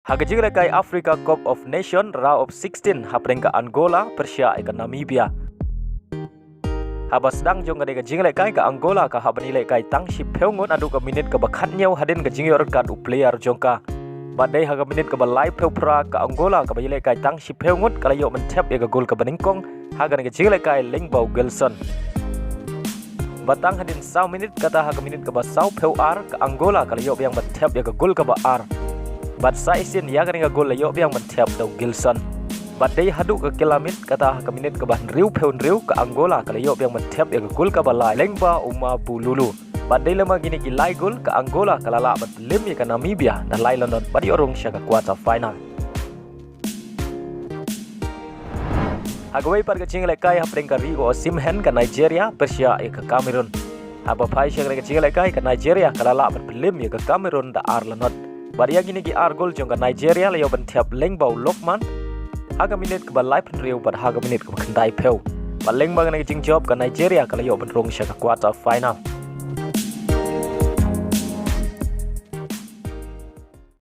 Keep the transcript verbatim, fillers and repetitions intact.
Ha ka jinglehkai Africa Cup of Nation Round of sixteen hapdeng ka Angola pyrshah ïa ka Namibia. Haba sdang jong kane ka jinglehkai ka Angola ka hap ban ïalehkai tang shiphew ngut haduh ka minit kaba khatñiew hadien ka jingïoh ryngkat u player jong ka. Bad dei ha ka minit kaba laiphew phra ka Angola kaba ïalehkai tang shiphew ngut ka la ïoh ban thep ïa ka gol kaba nyngkong ha kane ka jinglehkai lyngba u Gilson. Bad tang hadien saw minit kata ha ka minit kaba sawphew ar ka Angola ka la ïoh biang ban thep ïa ka gol kaba ar. Bad sa shisien ïa kane ka gol la ïoh biang ban thep da u Gilson. Bad dei haduh ka kylla miet kata ha ka minit kaba hynriewphew hynriew ka Angola ka la ïoh biang ban thep ïa ka gol kaba lai lyngba u Mabululu. Bad dei lem ha kine ki lai gol ka Angola ka la lah ban pynlem ïa ka Namibia da lai la not bad ïoh rung sha ka quarter final. Ha kawei pat ka jinglehkai hapdeng ka Rio Osimhen ka Nigeria pyrshah ïa ka Cameroon. Haba phai sha kane ka jinglehkai ka Nigeria ka la lah ban pynlem ïa ka Cameroon da ar la not. Bad ïa kine ki ar gol jong ka Nigeria la ïoh ban thep lyngba u Lookman ha ka minit kaba laiphew hynriew bad ha ka minit kaba khyndaiphew. Bad lyngba kane ka jingjop ka Nigeria ka la ïoh ban rung sha ka quarter final.